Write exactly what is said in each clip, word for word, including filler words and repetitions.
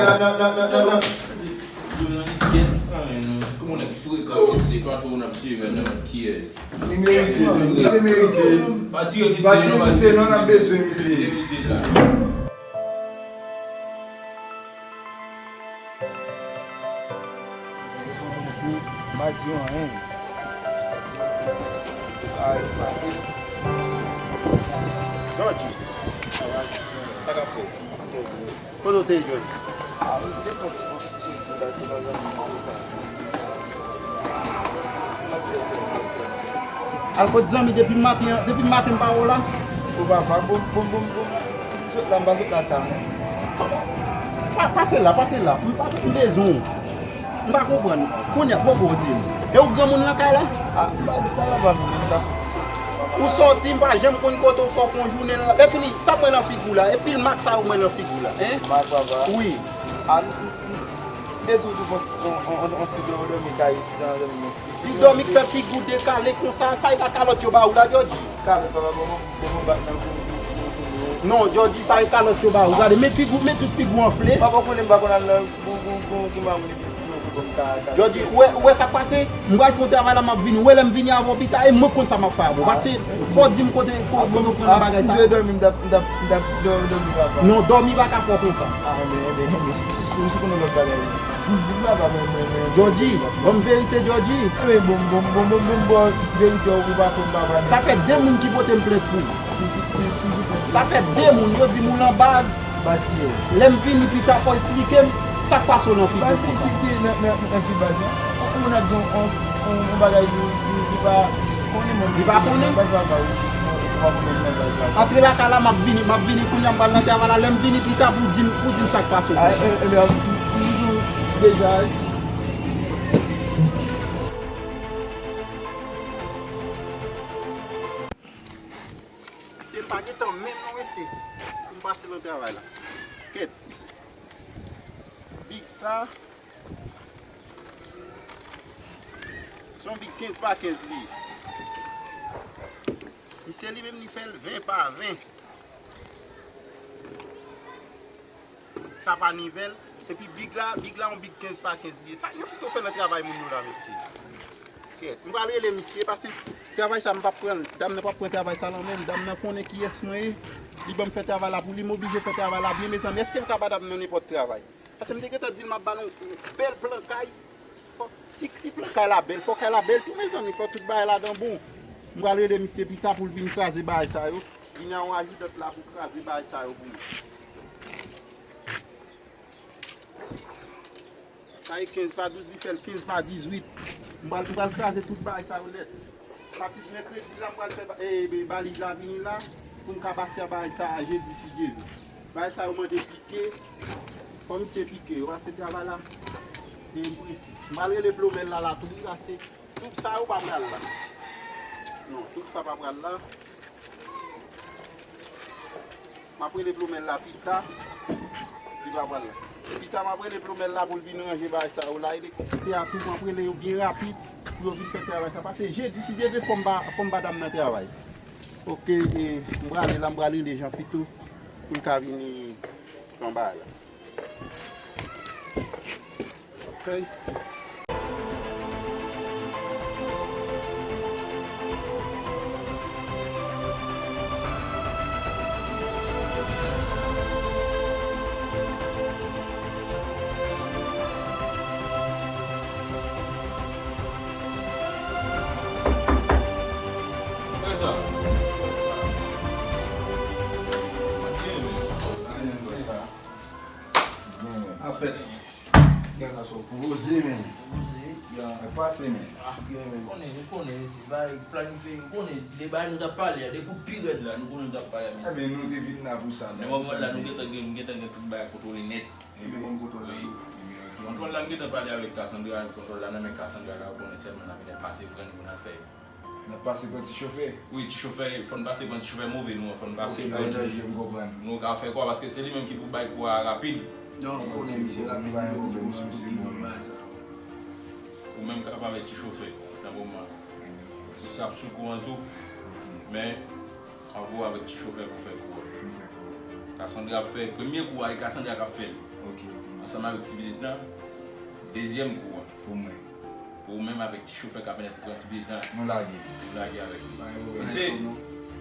Nan, nan, nan, nan, nan, nan. Yo, nan li gen anyen, non. Kòman nèg frekan, mesye, pa twò konn ap swiv, nan kiyès. Li merite, li, misye merite. Pa tire misye, pa tire misye, non, n ap bezwen misye. Kite misye la. M pa di w anyen. Ay, frape. Georgie. Sa k ap fèt? Kote w te ye, Georgie? Al kot zanmi depi maten, depi maten m pa wè w la. Ou papa, bon, bon, bon, bon. M sot la, m pa sot la ta, non. Pa, pase la, pase la. M pa, m bezwen w. M pa konprann. Kounye a, poko w di m. E ou granmoun nan kay la? A, m pa di sa la, pa vin, m ta fouti soti. Ou soti, m pa janm konn kote w fè w fè yon jounen la. Lè fini, sa m wè nan figi w la? E pil mak sa yo m wè nan figi w la, en? Mak papa. Wi. A, m, m, m, e tou, tou, fò, on, on, on, on ti dòmi kay, ti jan dòmi. Ti dòmi k fè figi w dekale konsa, sa e pa kalòt yo ba ou la, Georgie? Kalòt, papa, bon, bon, bon, bon, bat nan kou, kou, kou, kou, kou. Non, Georgie, sa e kalòt yo ba ou. Gade, men figi w, men tout figi w anfle. Papa, ou konnen m pa konn al nan kou, kou, kou, kou, mamoun epi kou, kou, kou, m ka, ka. Georgie, ou wè, ou wè sa k pase? M pral fè yon travay la, m ap vini. Ou wè lè m vini avè w pita, e mwen k konn sa m ap fè avè w. Pase, fò w di m kote, kote, kote w pran bagay sa. M dwe dòmi, m t ap, m t ap, m t ap dò-, dòmi, papa. Non, dòmi pa ka fè w konsa. A, enben, enben, enben, si, si, si w konnen lòt bagay. Di, di m papa, mwen, mwen, mwen. Georgie, ban m verite, Georgie. Enben, bon, bon, bon, bon, bon, bon, verite, ou pa konn papa, men. Sa fè de moun ki pote m plent pou ou. Ki, ki, ki, ki, ki, ki. Sa fè de moun, yo di m ou nan baz. Baz kiyès? Lè m vini pita, fò w esplike m sa k pase w nan figi w konsa. Baz ki, ki, ki nan, nan, nan ki baz la? Yon moun ap di yon, yon, yon, yon bagay li, li, li pa konnen moun. Li pa konnen? Baz la, baz. Ou pa konnen nan baz la. Antre lakay la, m ap vini, m ap vini kounye a, m pral nan travay la. Lè m vini pita pou di m, pou di m sa k pase w. A, e, e, e, m, m, m, deja. Mesye, m pa gentan menm non, mesye. Pou m pase nan travay la. Kèt, mesye. Big sa. Se yon big kenz pa kenz li ye. Misye li menm li fè l ven pa ven. Sa pa nivèl. Epi big la, big la yon big kenz pa kenz li ye. Sa yo pito fè nan travay moun yo la, mesye. Kèt, m pral rele misye, paske travay sa m p ap pran l. Dam nan p ap pran travay sa nan men m. Dam nan konnen kiyès mwen ye. Li ban m fè travay la pou li, m oblije fè travay la byen, mezanmi. Èske m ka ba dam nan nenpòt travay? Paske m te gentan di l m ap ba l yon bèl plan kay. Fò, si, si plan kay la bèl, fò kay la bèl tou, mezanmi, fò tout bagay ladan bon. M pral rele misye pita pou l vin kraze bagay sa yo. Vin a yon ajidant la pou kraze bagay sa yo pou mwen. Sa e kenz pa douz, li fè l kenz pa dizwit. M pral, m pral kraze tout bagay sa yo nèt. Pati mèkredi la, m pral fè ba-, e, e, baliz la vini la, pou m ka pase a bagay sa a jedi si Dye vle. Bagay sa yo mande pike, fò misye pike yo, pase travay la, e m prese. M pral rele plomè la la tou, wi, pase tout sa yo pa pral la. Non, tout sa pa pral la. M ap rele plomè la pita. Li pa pral la. Pita m ap rele plomè la pou l vin ranje bagay sa yo la. Elektrisite a tou, m ap rele yo byen rapid pou yo vin fè travay sa. Pase jedi, si Dye vle, fò m ba, fò m ba dam nan travay. Oke, e, m prale la, m prale rele Jean Pito pou l ka vini pran bagay la. Kay. Kay sa. Anyen, men. Ap fèt. Gen sa sou poze, men. Poze. Ya. Mwen pase, men. Ah, gen, men. Konnen, nou konnen, mesye, bay, planifye, nou konnen, de bagay nou t ap pale a, de kout pi rèd la, nou konnen nou t ap pale a, mesye. Ebyen, nou te vin la pou sa, men. Men moman la, nou gentan gen, nou gentan gen tout bagay kontwole nèt. Ebyen, konn kontwòl la, wi. Ebyen, ok. Kontwòl la, m gentan pale avèk Cassandra, kontwòl la nan men Cassandra la, ou konnen sèlman n ap vin pase pran li pou n al fè. N ap pase pran ti chofè. Wi, ti chofè, fò n pase pran ti chofè move nou an, fò n pase pran li. Ok, m konprann. Nou ka fè kwa, paske se li menm ki pou bay kwa a rapid. Non, ou konnen misye rapid, nou pa gen pwoblèm, non, misye bon, men. Ou menm ka pale ti chofè nan moman. Misye ap sou kou an tou. Ok. Men, anvo avèk ti chofè pou fè kou an. Pou fè kou an. Cassandra ap fè premye kou a, e Cassandra k ap fè l. Ok, ok. Ansanm avèk ti pitit lan, dezyèm kou an pou mwen. Pou ou menm avèk ti chofè kamyonèt pou pran ti pitit lan. Nou lage. Nou lage avèk li. Pa gen pwoblèm. Mesye,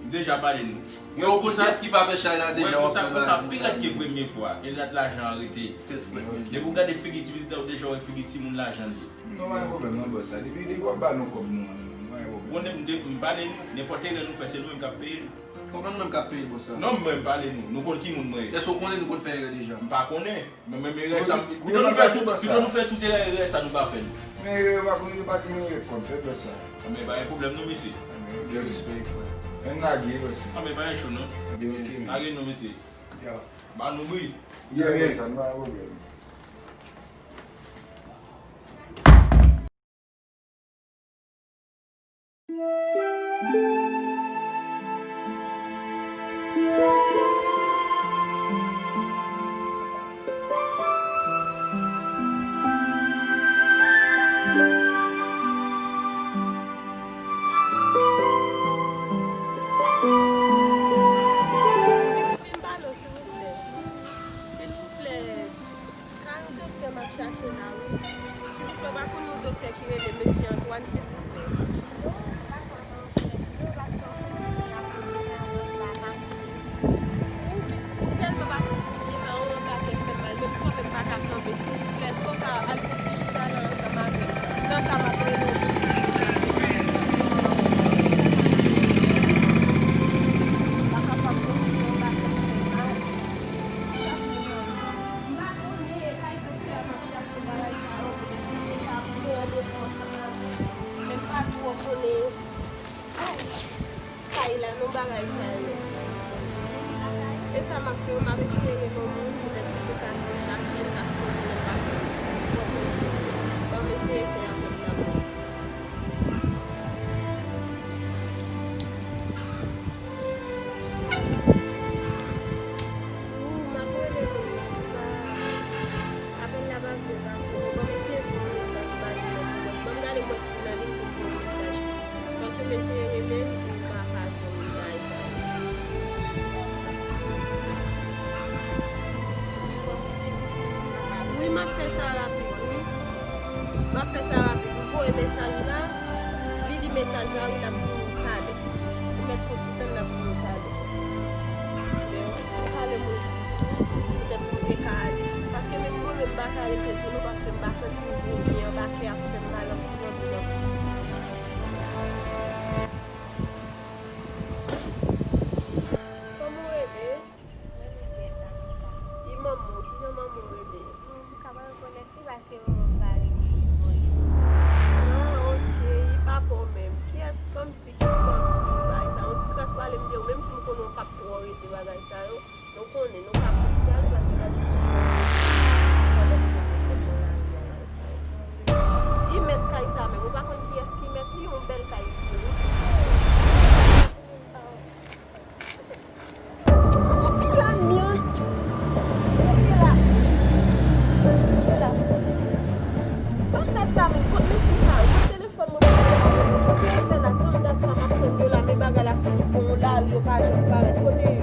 m deja pale nou. Mwen, ou konn kiyès ki pa fè chay la deja, w ap fè bagay konsa. Pi rèd ke premye fwa. E dat lajan an rete. Tèt frèt. Depi w gade figi ti pitit lan, ou deja wè figi timoun lajan li ye. Non, pa gen pwoblèm, non, bòs la. Depi, depi w ap ba nou kòb nou an, nou, nou, pa gen pwoblèm. Bon, m pale nou, nenpòt erè nou fè, se nou menm k ap peye l. Kòman nou menm k ap peye l, bòs la? Non, mwen, m pale nou. Nou konn ki moun mwen ye. Èske w konnen nou konn fè erè deja? M pa konnen. Men menm erè sa, pito nou fè tout, pito nou fè tout erè, erè sa nou pa fè l. Men erè yo pa konnen, yo pa gen erè kòb fè, bòs la. Men pa gen pwoblèm non, mesye. Men respè, frè. Ann lage, bòs la. A, men pa gen cho non. Lage non, mesye. Ba nou bri. Lage sa, nou pa gen pwoblèm. Ti pitit, vin pale w, silvouplè. Silvouplè. Ka yon doktè m ap chache la, wi. Silvouplè, w pa konn yon doktè ki rele Mesye Antoine, silvouplè? Non, m pa kwè nan yon doktè, non, paske w konnen ap vin nan yon pa mache. Wi, pitit, m tèlman pa santi byen, men yon anba tèt fè m mal, menm kanpe m pa ka kanpe. Silvouplè, èske w ka al fè ti chita la ansanm avè m? Nan sa m ap rele w. Pa kapab kontinye anba tèt fè m mal. M pa konnen, e kay doktè a m ap chache bagay sa yo, m deja pran de fwa ansanm avè l. Men m pa twò konnen kay la non bagay sa yo. E sa m ap fè yo, m ap eseye rele yon moun, petèt li pou ka vin chache m, paske m konnen m pa twò santi m byen. Ban m eseye fè apèl la pou ou. Ooh, m ap rele moun nan, li pa, apèl la pa vle pase non. Ban m eseye voye yon mesaj ba li nan pou mwen. Ban m gade m wè si nan liy pou m voye mesaj. Paske m eseye rele li pou m pa ka jwenn li nan liy la. Wi, m ap fè sa rapid, wi. M ap fè sa rapid. M voye mesaj la, li li mesaj la, wi, l ap vini talè. Ou mèt fè yon ti tann, l ap vini talè. Men, talè mwen, petèt mwen te ka ale. Paske menm mwen menm, m pa ka rete tou non, paske m pa santi m twò byen, anba kè ap fè m mal anpil, anpil, anpil. Kòman w rele? Mwen rele Bèsa Mika. E manman w, kijan manman w rele? Mwen, m ka pa rekonèt li paske manman m pa rele li bò isi. Ah, ok. E papa w menm? Kiyès kòmsi ki fanmi bagay sa? Yon ti kras pale m di w, menm si m konnen w p ap twò rele bagay sa yo, nou konnen, nou ka fouti pale paske gade figi w. Pandan m te konn konn nan lari a bagay sa yo. Li mèt kay sa menm, ou pa konn kiyès ki mèt li, yon bèl kay li ye wi. Kote la, myon? Kote la? Kote la? Ban m dat sa menm, kot mesye sa yo? Kot telefòn mwen pou m rele avè yo? Kote yo fè la? Ban m dat sa, m ap tann yo la, men bagay la fini bon, lari yo pa janm parèt. Kote yo?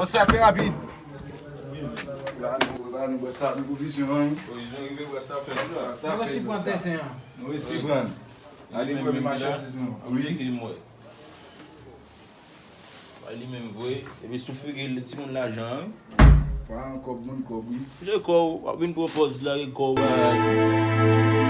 Bòs la, fè rapid. Ba nou, ba nou, bòs la, nou pwovizyon an. Pwovizyon rive, bòs la, fè nou la. Bòs la, fè nou sa. Nou resi pran tenten an. Nou resi pran. Ale premye machandiz nou. Wi. Li menm vre. Epi sou figi l, timoun lajan, wi. Pa an kòb moun kòb wi. Je kò w, w ap vin pran pòz la, je kò w, bagay.